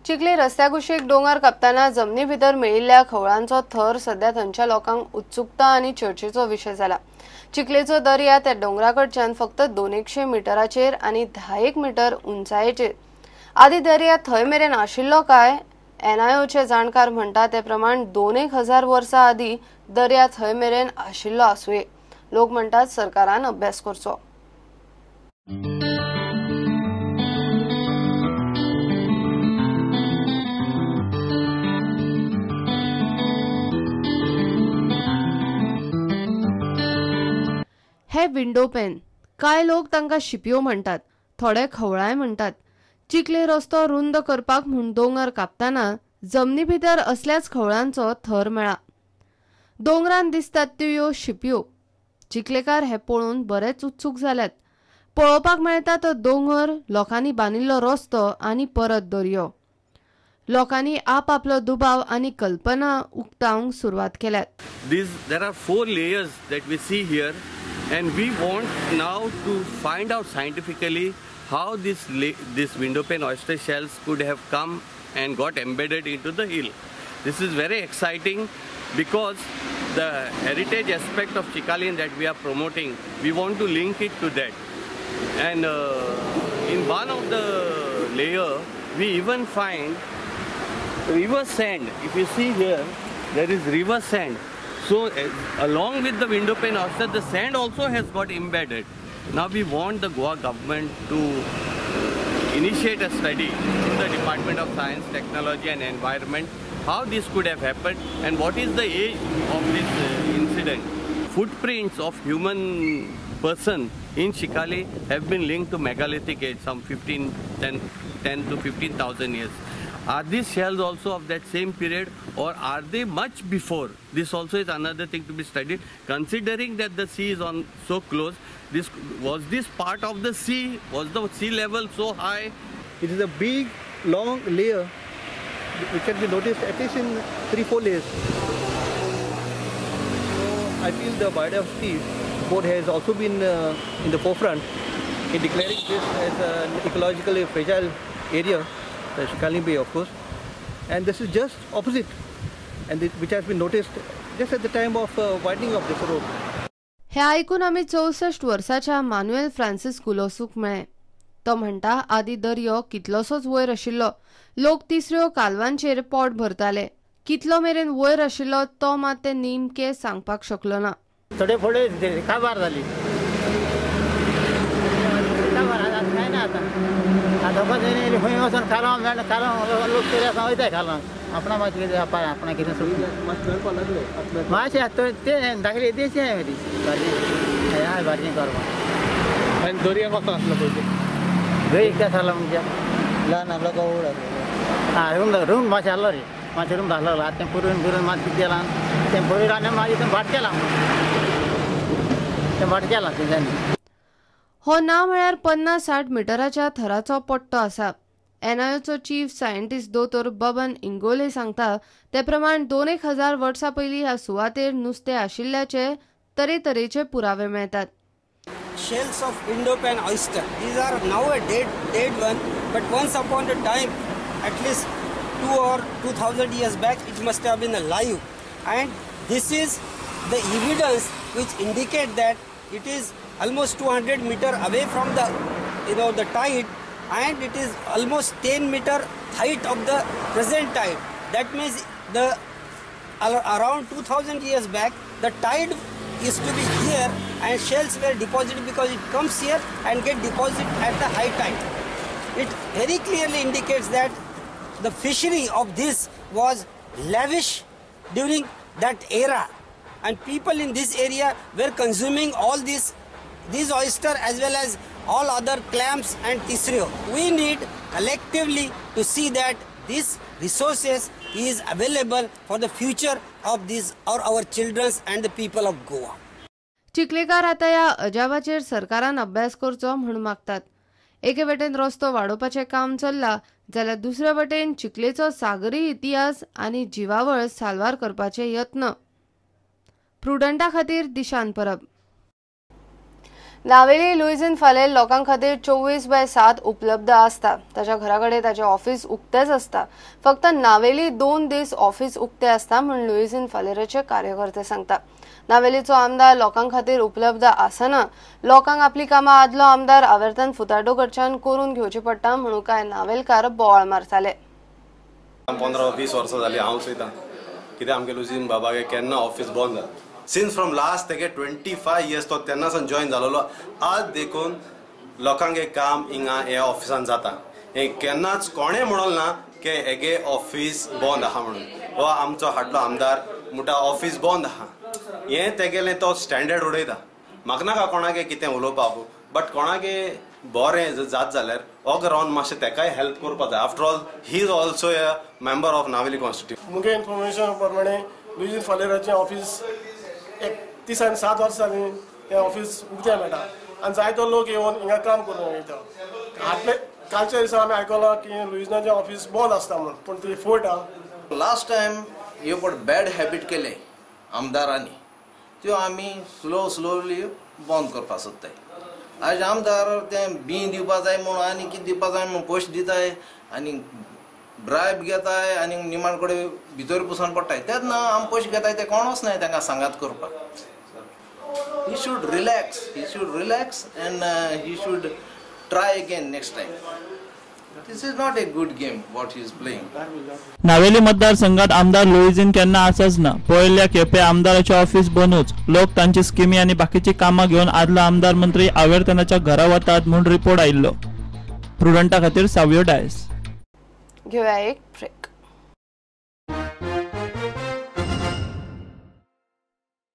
चिखले रस्त्या कुशीक दोंगर कापतना जमनी भितर मेळिल्ल्या खवळांचो थर सध्या थंयच्या लोकांक उत्सुकता आनी चर्चेचो विशय जाला। चिखलेचो दर्या त्या दोंगराकडच्यान फक्त 200 मिटराचेर आनी 10 मिटर उंचायेचेर। आदी दर्या थंय मेरेन आशिल्लो काय एनआयओचे जाणकार म्हणटा ते प्रमाण 2000 वर्सां आदी दर्या थंय मेरेन आशिल्लो आसुये। लोक म्हणटात सरकारान अभ्यास करचो। हे विंडो पेन कांय लोक तांकां शिपयो म्हणटात, थोडे खवळाय म्हणटात। चिखले रस्तो रुंद करपाक म्हूण दोंगर कापतना जमनी भितर असल्याच खवळांचो थर मेळा। दोंगरान दिसतात त्यो ह्यो शिपयो। चिखलेकार हे पळोवन बरेच उत्सूक जाल्यात। पळोवपाक मेळटा तो दोंगर, लोकांनी बांदिल्लो रस्तो आनी परत दर्यो। लोकांनी आपआपलो दुबाव आनी कल्पना उक्तावंक सुरवात केल्यात। There are 4 layers that we see here and we want now to find out scientifically how this window pane oyster shells could have come and got embedded into the hill. This is very exciting because the heritage aspect of Chicalim that we are promoting, we want to link it to that. And in one of the layer, we even find river sand. If you see here, there is river sand. So along with the window pane oyster, the sand also has got embedded. Now we want the Goa government to initiate a study through the Department of Science, Technology and Environment, how this could have happened and what is the age of this incident. Footprints of human person in Chicalim have been linked to megalithic age, some 10 to 15,000 years. Are these shells also of that same period or are they much before? This also is another thing to be studied. Considering that the sea is on so close, this was this part of the sea? Was the sea level so high? It is a big, long layer which can be noticed at least in 3-4 layers. So I feel the biodiversity board has also been in the forefront in declaring this as an ecologically fragile area, the Chicalim Bay, of course, and this is just opposite, and which has been noticed just at the time of widening of this road. हे आयकून आमी 64 वर्साच्या Manuel Francis कुलोसूक मेळ्ळे। तो म्हणटा आदी दर्यो कितलोसोच वयर आशिल्लो, लोक तिसऱ्यो कालवांचेर पोट भरताले। कितलो मेरेन वयर आशिल्लो तो मात ते नेमके सांगपाक शकलो ना। थोडे फुडें काबार जाली, कांय ना आतां आतां खंय वचून कालवां मेळना, कालवां लोक तरी आसा वयताय कालवांक, आपणा मातशें कितें आपणा कितें सोडून मातशें तें दाखयलें देशी हांवें ती भाजी हय भाजी करपाक। आनी दर्या कसो आसलो पयलीं? दर्या कितें आसलो म्हणजे ल्हान आसलो काय व्हड आसलो? आं रूम रूम मातशें आसलो रे, मातशें रूम आसलो। आतां तें पुरून बिरून मातशें कितें केलां तें पुरून आनी मागीर तें भाट केलां, तें भाट केलां तेंच्यांनी। हो ना म्हळ्यार 50-60 मिटराच्या थराचो पट्टो आसा। एनआयओचो चीफ सायंटिस्ट दोतोर बबन इंगोले सांगता ते प्रमाण 2000 वर्सां पयलीं ह्या सुवातेर नुस्तें आशिल्ल्याचे तरेतरेचे पुरावे मेळटात। Shells of window pane oyster. These are now a dead one, but once upon a time, at least 2 or 2,000 years back, it must have been alive. And this is the evidence which indicate that it is almost 200 meter away from the, the tide, and it is almost 10 meter height of the present tide. That means the around 2,000 years back, the tide is to be here and shells were deposited because it comes here and get deposited at the high tide. It very clearly indicates that the fishery of this was lavish during that era, and people in this area were consuming all these oyster as well as all other clams and tisrio. We need collectively to see that this resources is available for the future of these or our children and the people of Goa. चिखलेकार आता ह्या अजाबाचेर सरकारान अभ्यास करचो म्हूण मागतात। एके वटेन रस्तो वाडोवपाचें काम चल्लां जाल्यार दुसरे वटेन चिखलेचो सागरी इतिहास आनी जिवावळ साल्वार करपाचे यत्न। प्रुडंटा खातीर दिशान परब। नावेली लुईझिन फालेर लोकां खातीर 24/7 उपलब्ध आसता. ताच्या घरा कडेन ताचें ऑफिस उक्तेंच आसता. फक्त नावेली 2 दीस ऑफिस उक्तें आसता म्हूण लुईझिन फालेराचे कार्यकर्ते सांगता. नावेलीचो आमदार लोकां खातीर उपलब्ध आसना. लोकांक आपली कामां आदलो आमदार आवर्तन फुताडो कडच्यान करून घेवची पडटा म्हणून कांय नावेलकार बोवाळ मारताले. 15-20 वर्सां जाली हांव चोयता कित्याक आमगे लुईझिन बाबागे केन्ना ऑफिस बंद जाला. सिन्स फ्रॉम लास्ट तेगे 25 इयर्स तो तेन्नासान जॉईन जालोलो. आज देखून लोकांगे काम हिंगा ह्या ऑफिसान जाता. हें केन्नाच कोणें म्हणोन ना की हेगे ऑफिस बंद आहा म्हणून. हो आमचो हाडलो आमदार म्हणटा ऑफिस बंद आहा. हें तेगेलें तो स्टँडर्ड उडयता. म्हाका नाका कोणागे कितें उलोवपाक, बट कोणागे बरें जर जात जाल्यार ओग रावन मातशें तेकाय हेल्प करपाक जाय. After all he is also a member of Navelim constituency. मुगे इन्फॉर्मेशन प्रमाणे लुईझिन फालेराचें ऑफिस एक 30 आनी 7 वर्सां जालीं हें ऑफिस उक्तें मेळटा आनी जायतो लोक येवन हिंगा काम करून वयता. हाटले कालच्या दिसा आमी आयकलां की लुईझिनाचें ऑफिस बंद आसता म्हूण, पूण ती फट आहा. लास्ट टायम ह्यो पण बॅड हॅबीट केले आमदारांनी, त्यो आमी स्लो स्लोली बंद करपाक सोदताय. आज आमदार तें बी दिवपा जाय म्हूण आनी कितें दिवपा जाय म्हूण पयशे दिताय आनी ब्रायब घेताय आनी निमाण कडेन भितर पुसून पडटाय. तेन्ना आमी पयशे घेताय ते कोणूच नाय तांकां सांगात करपाक. He should relax, he should relax and he should try again next time. This is not a good game what he is playing. Navelim मतदारसंघात आमदार लुईझिन केन्ना आसच ना. पळयल्ल्या खेपे आमदाराचे ऑफिस बंदूच. लोक तांची स्किमी आनी बाकीची कामां घेवन आदलो आमदार मंत्री आवर्तनाच्या घरा वतात म्हूण रिपोर्ट आयिल्लो. प्रुडंटा खातीर सावियो डायस. घेवया एक ब्रेक.